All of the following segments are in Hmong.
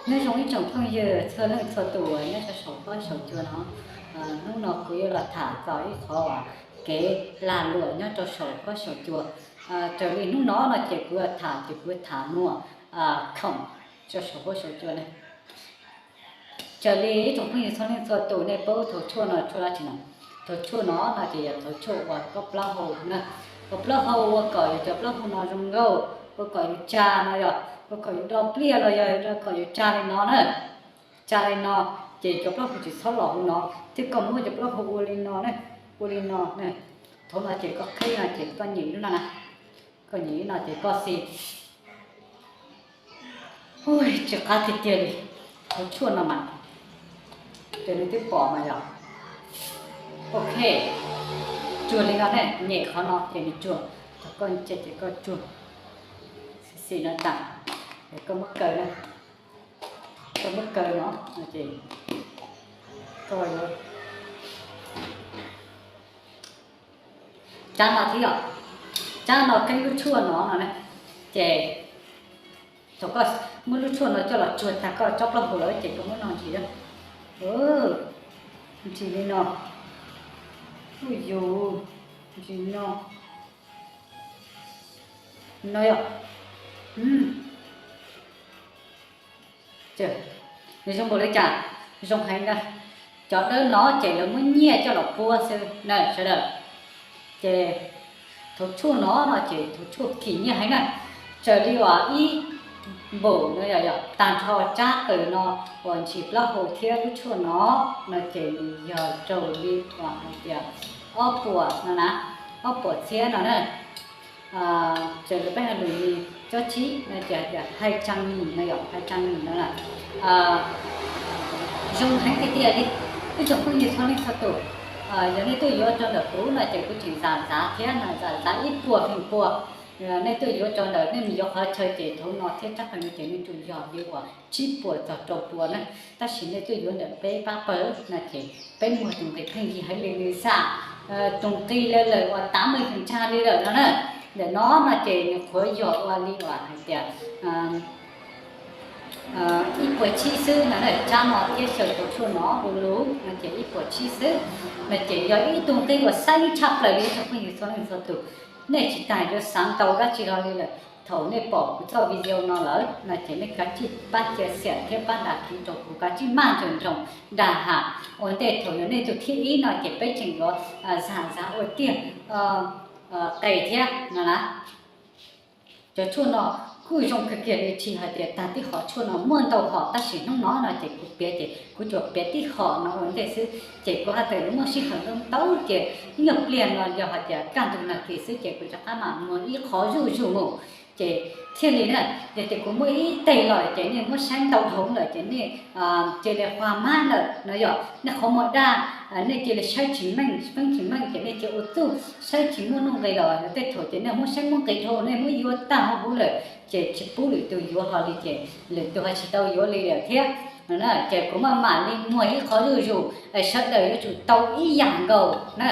Nyob zoo ib tsoom phooj ywg txhua leej txhua tus nyob rau saum huab saum cua no. Hnub no kuv yuav los tham txog ib qhov kev lag luam nyob rau saum huab saum cua. Raws li hnub no no ces kuv tham ces kuv tham muaj khoom rau saum huab saum cua ne. Raws li ib tsoom phooj ywg txhua leej txhua tus nej paub thaum tshuaj no tshuaj dab tsi no? Thaum tshuaj no no ces yog thaum tshuaj uas koj plaub hau na, koj plaub hau ua kom yus cov plaub hau no zoo nkauj, ua kom yus tsa no yog ua kom yus do pliaj los yog kom yus tsa li no na. Tsa li no ces cov plaub hau tsis txhob los hauv no, thiab koj muab cov plaub hau ua li no na, ua li no. Thaum no ces koj qhib no ces koj nyem lub no na, koj nyem li no ces koj xis. Ui, tsis qab tiag tiag li. Thaum tshuaj no mas, ces nws twb pom mas yog. Ok, tsuag li no ne, nyem qhov no ces nws tsuag. Thaum koj ces koj tsuag xis no tas, es koj muab kaw na, koj muab kaw no, ces koj yuav tsab no thiab yom, tsab no qhib lub tshuaj no no na, ces thaum koj muab lub tshuaj no coj los tsuag tag koj tsob plaub hau lawm ces koj muab no ntsis, ntsis li no, kuj yus ntsis no, no yog, nws zoo npaum li cas? Zoo heev na. Cov dawb no ces lawv muab nyiaj coj los puag xwb na sawv daws. Ces thaum tshuaj no no ces thaum tshuaj kim nyiaj heev na. Raws li uas ib npaum no yog tag nrho tsab qws no uas ntsis plaub hau thiab lub tshuaj no no ces nws yog raug li uas hais tias ob puas no na, ob puas txhiab no na. Raws li peb hais lus Mis cob tsib no ces hais tias hai trăm nghìn no yom, hai trăm nghìn no na. Zoo heev tiag tiag li. Ib tsoom phooj ywg txhua leej txhua tus, yog nej tuaj yuav rau ntawm kuv no ces kuv tseem zam zav thiab no, zam zav ib puas feem pua. Nej tuaj yuav rau ntawm nej mus yuav qhov chaw ces thaum no thiab tsab qws no ces nws tsuas yog li uas tsib puas txog rau puas na. Tab sis nej tuaj yuav ntawm peb pab pawg no ces peb muag tus nqi pheej yig heev li nws xam, tus nqi li lawm uas tav meej feem tshaj li lawm no na. Ntawm no no ces nws qhuav yog ua li uas hais tias ib puas tsib xwb no na, tsab no thiab xyaw tau tshuaj no ua lus no ces ib puas tsib xwb. No ces yog ib tug nqi uas xab ib tshaj plaws li ib tsoom phooj ywg txhua leej txhua tus. Nej tsis tas yuav xav ntau dab tsi hlo li lawm, thaum nej pom kuv txoj video no lawm no ces nej kav tsij pab cia xiam thiab pab dag kiv rau kuv, kav tsij maj nroos nroos dag ham. Ua ntej thaum yog nej tus thib ib no ces peb tseem yuav zam zav ua tiag qe thiab no na. Cov tshuaj no kuj zoo kawg kiag li, tsis hais tias tag tib hom, tshuaj no muaj ntau hom tab sis hnub no no ces kuv piav ces kuv tsuas piav tib hom no ua ntej xwb ces kuv haj tseem yuav muaj sij hawm ntau ntau ces ib nyuag pliag no yog hais tias kaj ntug nag kis xwb ces kuv rov qab mam muag ib qho zuj zus mus. Ces thiaj li na, yog tias kuv muab ib teg los ces nej muab saib ntau hauv lawm ces nej cia li qhuas mab lawm no yog nej qhov muag daj, nej cia li saib tsis meej, feeb tsis meej ces nej cia ua txuj saib tsis muaj nuj nqis los tej thaum ces nej muab saib muaj nqis dhau nej muab yuav tag huv huv lawm ces tsis pub lwm tus yuav hlo li ces lwm tus ho tsis tau yuav li lawm thiab. Ces kuv maj mam li muag ib qho zuj zus, sawv daws yuav tsum tau ib yam nkaus na.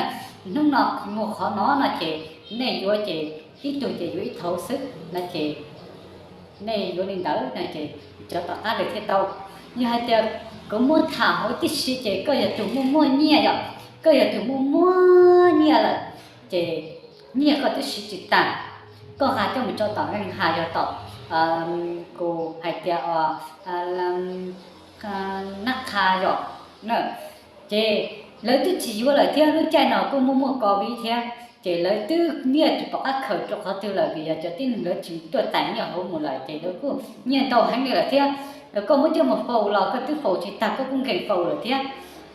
Hnub no muag qhov no no ces nej yuav ces ib tug ces yuav ib thauv xwb no ces nej yuav li ntawd no ces cov tom qab lawm thiaj tau. Yog hais tias kuv muab tham hauv tib si ces koj yog tus muaj muaj nyiaj yom, koj yog tus muaj muaj nyiaj lawm ces nyiaj koj twb siv tsis tas, koj nqa coj mus tso tom nqee has yog tom kuv hais tias nab qha yom. Ces lawv twb tsis yuav lawm thiab, lub caij no kuj muaj muaj covid thiab ces lawv twb nyiaj tsis pom qab khaws rau qhov twg lawm vim yog cov tib neeg lawv tsis tuaj txais nyiaj hauv mus lawm ces lawv kuj nyiaj ntau heev li lawm thiab. Koj muab coj mus faus los koj twb faus tsis tag, koj kuj nkees faus lawm thiab.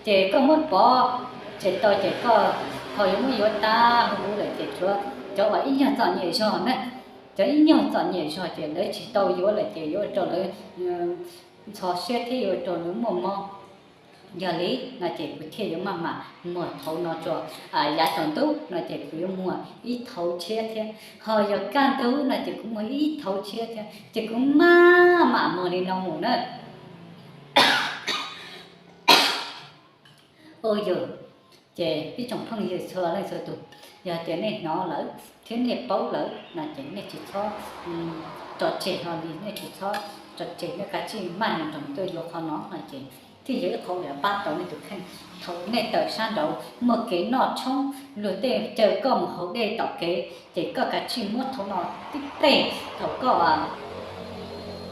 Ces koj muab pov tseg tau ces koj ho yuav muab yuav tag huv huv lawm ces tshuav cov uas ib nyuag txom nyem zog na, cov ib nyuag txom nyem zog ces lawv tsis tau yuav lawm ces yuav ua rau lawv ntxhov siab thiab yuav ua rau lawv muaj mob. Yog li no ces kuv thiaj yuav maj mam muag thauv no tso, yav tsaus ntuj no ces kuv yuav muag ib thauv tshiab thiab, ho yog kaj ntug no ces kuv muag ib thauv tshiab thiab ces kuv maj mam muag li no mus na. Ua yog, ces ib tsoom phooj ywg txhua leej txhua tus, yog tias nej hnov lawm thiab nej paub lawm no ces nej tsis txhob tso tseg hlo li, nej tsis txhob Tso tseg, nej kav tsij maj nroos tuaj yuav qhov no no ces thiaj yog ib qho uas pab tau nej tus kheej. Thaum nej tawm sab nraud muaj kev noj tshoob, luag tej caw koj mus haus dej tom kev ces koj kav tsij muab thaum no tib teg. Thaum koj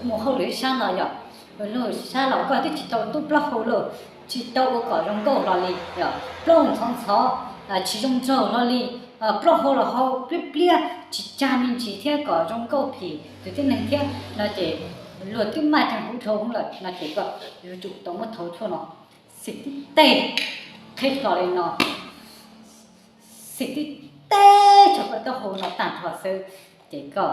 mus hauj lwm sab no yog luag sab los koj twb tsis tau tub plaub hau lawm, tsis tau ua kom zoo nkauj hlo li, yog plaub ntxhov ntxhov, tsis zoo nraug hlo li, plaub hau los hau pliab pliab tsis cag me ntsis thiab kom zoo nkauj phim tus tib neeg thiab no ces luag twb maj tsees huv dhau hwv lawm no ces koj yuav tsum tau muab thaum tshuaj no xim tib teg, qhib hlo li no, xim tib teg tso koj taub hau no tag nrho xwb ces koj